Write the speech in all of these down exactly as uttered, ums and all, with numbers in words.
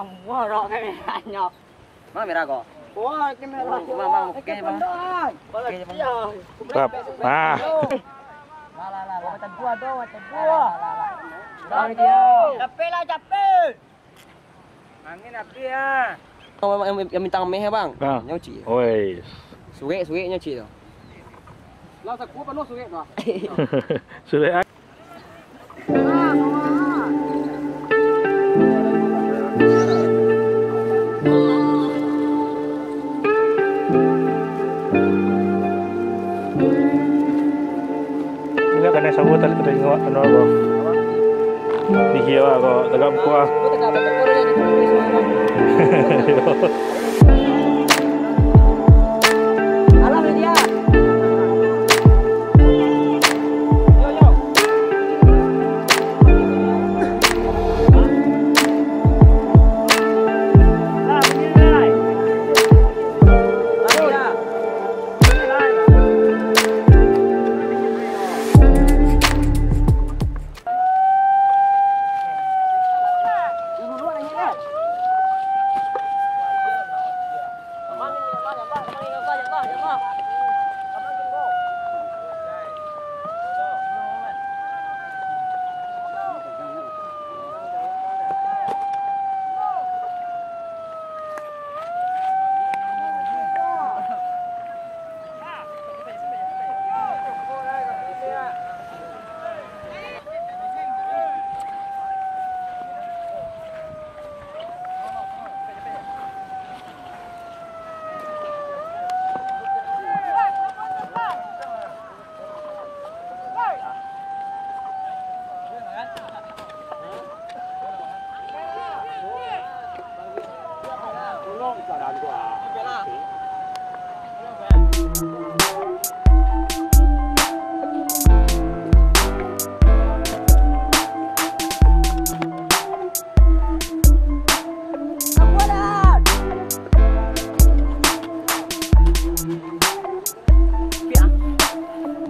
Wah, rok kameranyo. Mana merah ko? Wah, kamera. Oh, bang, bang, oke, bang. Oke, bang. Tap. Ah. Lah, lah, lah, lah. Macam dua, dua, macam dua. Lah, lah, lah, lah. Capek lah, capek. Angin api ah. Oh, yang, yang bintang meh, bang. Ah. Nyo cik. Oi. Surek, surek nyo cik tu. Lah, saku penuh surek tu. Surek. Indak kanai sawa tadi, tadi tengok anu ko. Dihia ko, tagak bukua.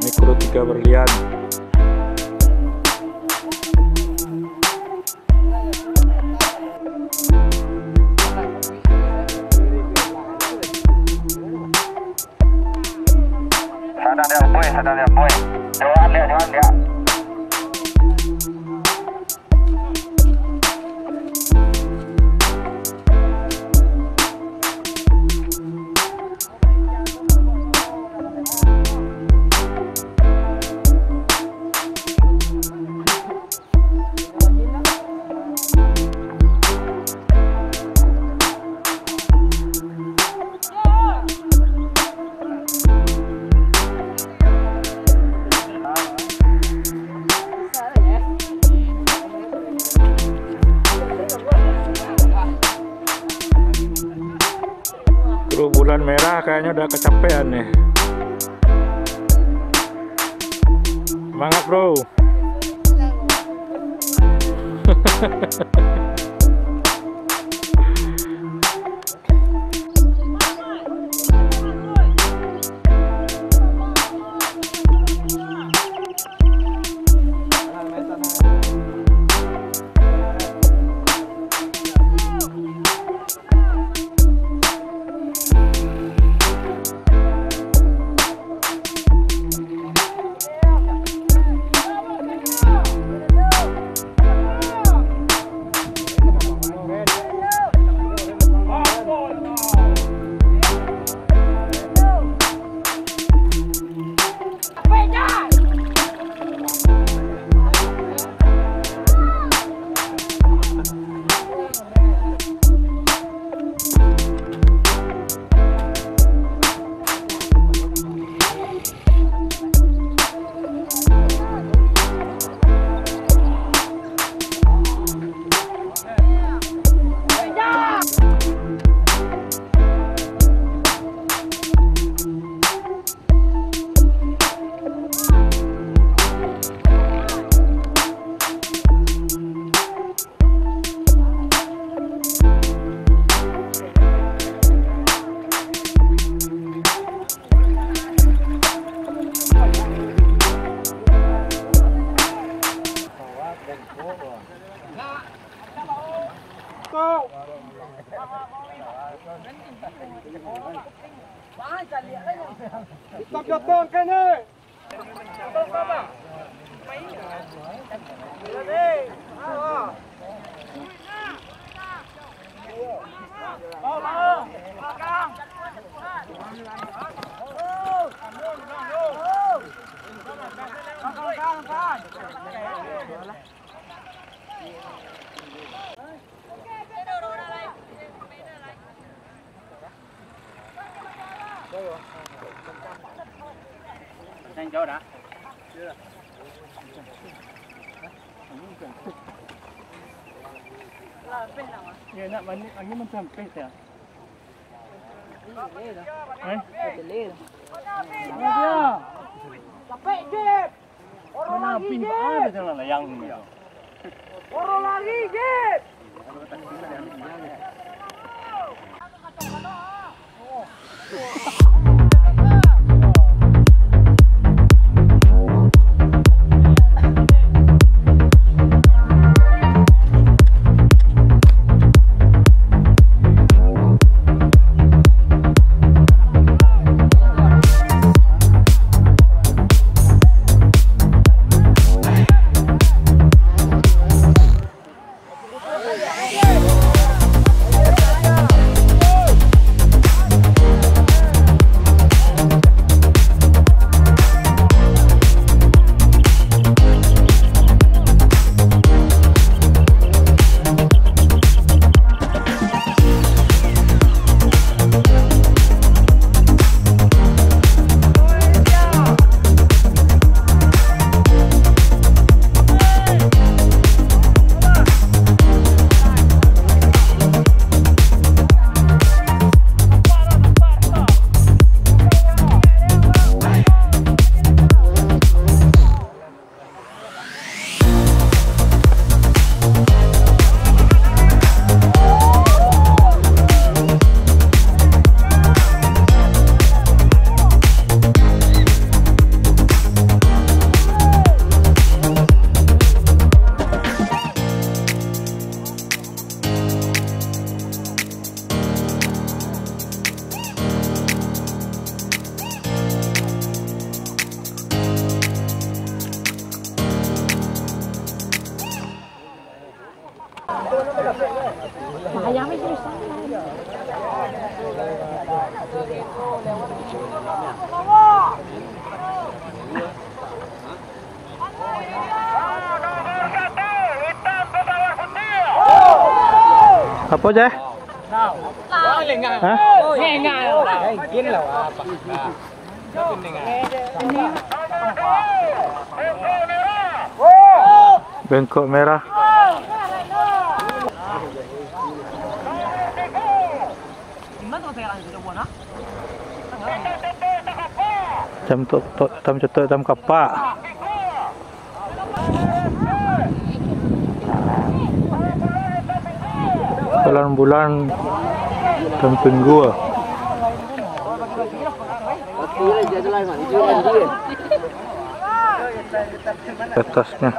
Mikro tiga berlian. Sadang liak, boy, sadang liak, boy. Jauhan liak, jauhan liak. Kru Bulan Merah kayaknyo udah kacapean nih. Semangat, bro. Hitam jatuh kene. Ya, nak balik angin macam peh ya. Eh? Capek, Jep! Mana api ni? Ada jalan layang ni. Orang lari, Jep! Apo, Jeh? Hah? Bengkok merah. Tam to-, to-, tam cotok, tam kapak. Bulan-bulan, tam pinggua. Atasnya.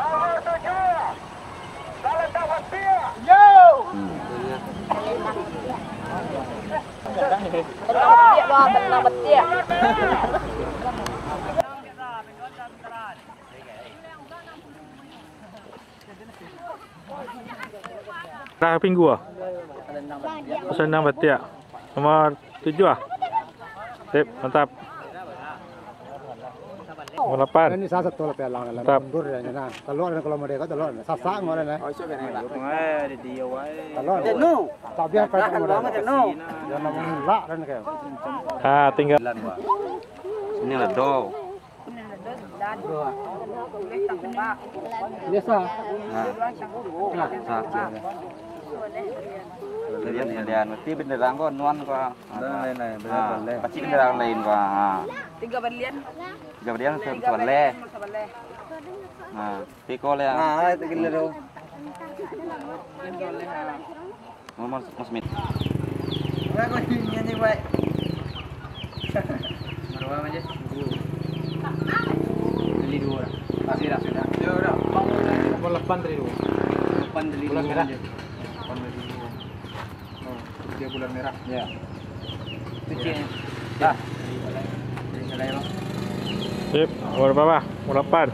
Tenang batiak, bah, tenang batiak. Lah, pinggua. Tenang batiak. Nomor tujuah ah. Sip, mantap. Nomor lapan. Ini salah satu lah pialang dalam. Mantap. Mundur ya, nah. Keluar dan kalau merdeka keluar. Sasak ngorang, nah. Keluar. Tak biar kalau merdeka. Jangan mengelak dan kayak. Ah, tinggal. Ini ledo. Biasa. Nah. Nah. Berlian, berlian. Berarti benderang ko nuan ko. Benderang lain-lain, benderang Ah, baleh. Pasti benderang lain ko. Ah. Tiga berlian. Tiga berlian, sa-, sabaleh. Sabaleh. Nah, tiko le. Ah, itu gila tu. Nomor Mas Mit. Enggak, kau nyanyi, baik. Berapa aja? Beli dua orang. Pasti dah, sudah. Ya, udah. Nomor lapan tadi dua. Lapan beli Bulan dua merah. Aja. Lapan beli dua. Gula merah. Ya. Itu cik. Dah. Jadi selai, Bang. Sip, berapa, Bah? Delapan.